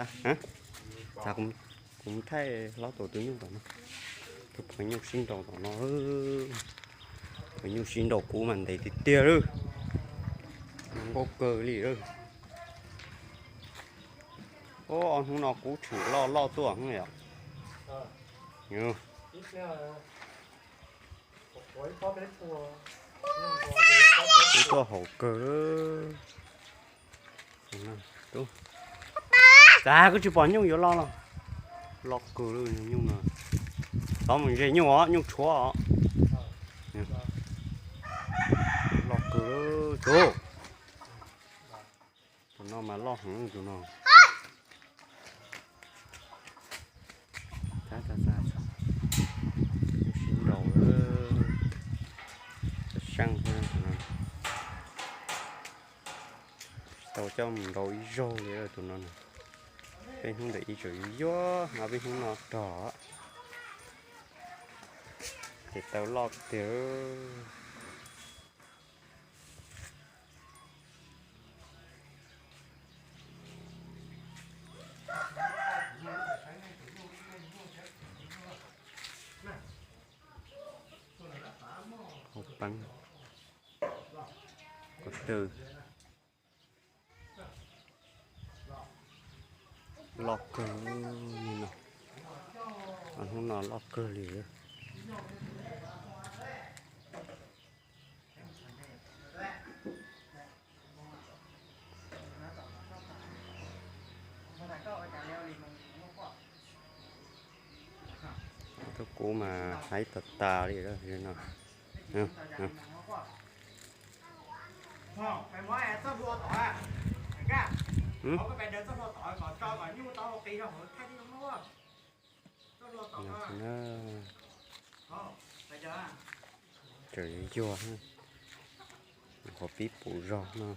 Hab, kuv mus thaij hlob tuam tus nyuj tom no. Tus phaw nyuj sib nraus tom no. Phaw nyuj sib nraus kub mas ntev tiag tiag lawm. Zoo nkauj kawg li lawm. Ob hnub no kub tshwm loj loj tuaj hnub yom. Kub tuaj haum kawg. Cas koj tsis pom nyuj yuav loj los? Loj kawg lawm nyuj no. Tov mus ze nyuj os, nyuj tshuav os. Loj kawg lawm tus. Tus no mas loj heev tus no. Sib nraus, seej xwb tus no. Tsis tau coj mus nraus ib zaug li tus no. Peb hnub ntawm ib tseem yuag yuag, no peb hnub no rog ces tau loj tiag. Hauv peeb, qhov twg loj kawg li no. Hnub no loj kawg li. Tus kub mas haib tas tas li no. Tseem yuag, qhov pib pum zog no.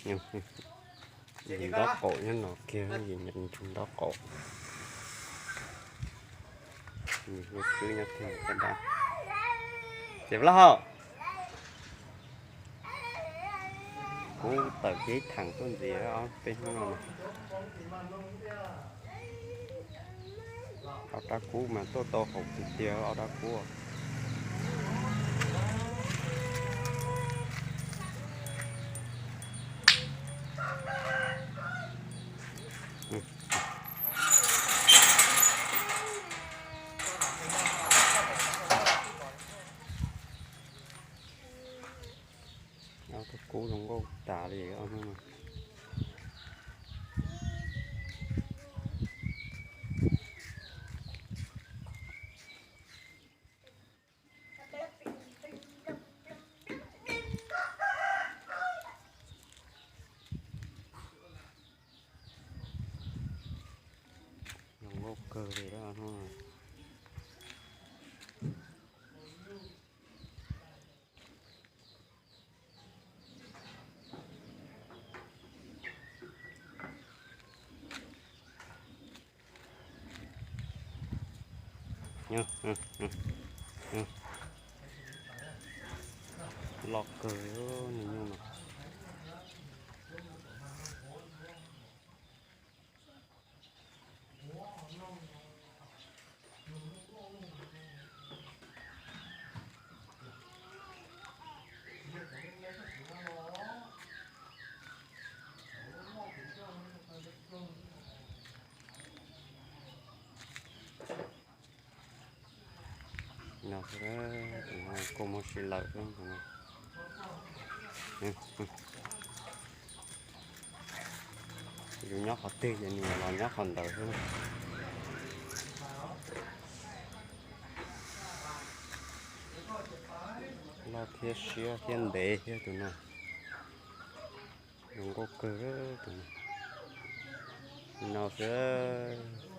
Nyob nraub qaum nyob no kiag, nyob nraub qaum. Nws hu khwb nyob kiag qab dab. Ces Paj Lauj, kub tawm kiag ib theem tuaj ntxiv ob peb hnub no. Ob rab kub mas tuaj tau haum tiag tiag ob rab kub. Ob tug kub zoo nkauj tas li ob hnub no. Zoo nkauj kawg li ob hnub no. Loj kawg li, nws nyuj no. No, kua muag si lawm. Yus nyob qhov twg ces nws los nyob qhov ntawd xwb. Loj thiab siab thiab ntev thiab tus no. Zoo nkauj kawg tus no. No xwb.